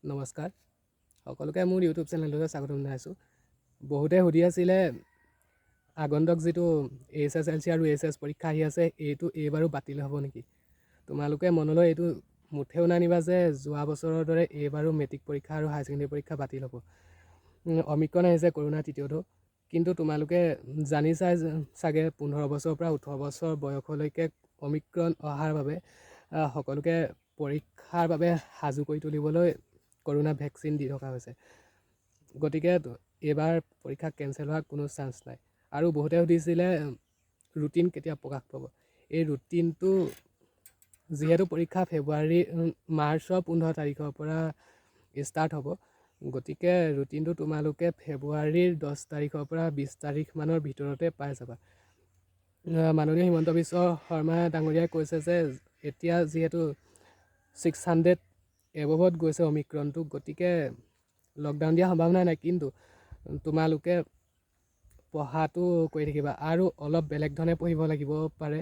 নমস্কাৰ সকলোকে, মোৰ ইউটিউব চেনেলটোলৈ স্বাগতম জনাইছোঁ। বহুতে সুধি আছিলে, আগন্তুক যিটো এইচএছএলচি আৰু এইচএছ পৰীক্ষা আহি আছে, এইটো এইবাৰো বাতিল হ'ব নেকি? তোমালোকে মনলৈ এইটো মুঠেও নানিবা যে যোৱা বছৰৰ দৰে এইবাৰো মেট্ৰিক পৰীক্ষা আৰু হায়াৰ ছেকেণ্ডেৰী পৰীক্ষা বাতিল হ'ব। অমিক্ৰণ আহিছে, কৰোণা তৃতীয় ঢৌ। কিন্তু তোমালোকে জানিছাই চাগে, 15 বছৰৰ পৰা 18 বছৰ বয়সলৈকে অমিক্ৰণ অহাৰ বাবে সকলোকে পৰীক্ষাৰ বাবে সাজু কৰি তুলিবলৈ কৰোণা ভেকচিন দি থকা হৈছে। গতিকে এইবাৰ পৰীক্ষা কেঞ্চেল হোৱাৰ কোনো চান্স নাই। আৰু বহুতে সুধিছিলে, ৰুটিন কেতিয়া প্ৰকাশ পাব? এই ৰুটিনটো যিহেতু পৰীক্ষা ফেব্ৰুৱাৰী মাৰ্চৰ 15 তাৰিখৰ পৰা ষ্টাৰ্ট হ'ব, গতিকে ৰুটিনটো তোমালোকে ফেব্ৰুৱাৰীৰ 10 তাৰিখৰ পৰা 20 তাৰিখমানৰ ভিতৰতে পাই যাবা। মাননীয় হিমন্ত বিশ্ব শৰ্মা ডাঙৰীয়াই কৈছে যে এতিয়া যিহেতু 600 এবভত গৈছে অমিক্ৰণটো, গতিকে লকডাউন দিয়াৰ সম্ভাৱনা নাই। কিন্তু তোমালোকে পঢ়াটো কৰি থাকিবা আৰু অলপ বেলেগ ধৰণে পঢ়িব লাগিব পাৰে,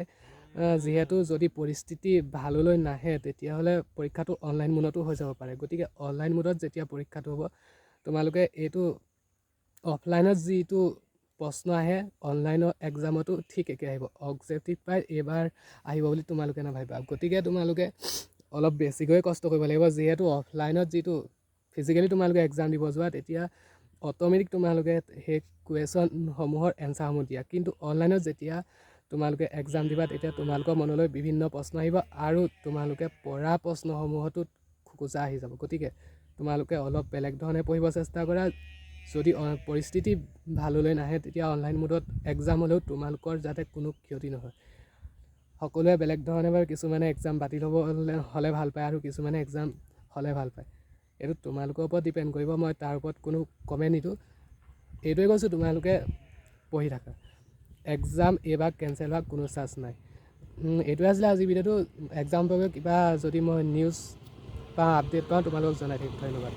যিহেতু যদি পৰিস্থিতি ভাললৈ নাহে, তেতিয়াহ'লে পৰীক্ষাটো অনলাইন মোডতো হৈ যাব পাৰে। গতিকে অনলাইন মোডত যেতিয়া পৰীক্ষাটো হ'ব, তোমালোকে এইটো অফলাইনত যিটো প্ৰশ্ন আহে, অনলাইনৰ এক্সামতো ঠিক একে আহিব। অবজেক্টিভ পাই এইবাৰ আহিব বুলি তোমালোকে নাভাবিবা। গতিকে তোমালোকে অলপ বেছিকৈ কষ্ট কৰিব লাগিব, যিহেতু অফলাইনত যিটো ফিজিকেলি তোমালোকে এক্সাম দিব যোৱা, তেতিয়া অট'মেটিক তোমালোকে সেই কুৱেশ্যনসমূহৰ এনচাৰসমূহ দিয়া। কিন্তু অনলাইনত যেতিয়া তোমালোকে এক্সাম দিবা, তেতিয়া তোমালোকৰ মনলৈ বিভিন্ন প্ৰশ্ন আহিব আৰু তোমালোকে পঢ়া প্ৰশ্নসমূহতো খোকোজা আহি যাব। গতিকে তোমালোকে অলপ বেলেগ ধৰণে পঢ়িব চেষ্টা কৰা। যদি পৰিস্থিতি ভাললৈ নাহে, তেতিয়া অনলাইন মোডত এক্সাম হ'লেও তোমালোকৰ যাতে কোনো ক্ষতি নহয়। সকলোৱে বেলেগ ধৰণে বাৰু, কিছুমানে এক্সাম বাতিল হ'ব হ'লে ভাল পায় আৰু কিছুমানে এক্সাম হ'লে ভাল পায়। এইটো তোমালোকৰ ওপৰত ডিপেণ্ড কৰিব, মই তাৰ ওপৰত কোনো কমেণ্ট নিদিওঁ। এইটোৱে কৈছোঁ, তোমালোকে পঢ়ি থাকা, এক্সাম এইবাৰ কেঞ্চেল হোৱাৰ কোনো চান্স নাই। এইটোৱে আছিলে আজিৰ ভিডিঅ'টো। এক্সাম বাবে কিবা যদি মই নিউজ বা আপডেট পাওঁ, তোমালোকক জনাই থাকিম। ধন্যবাদ।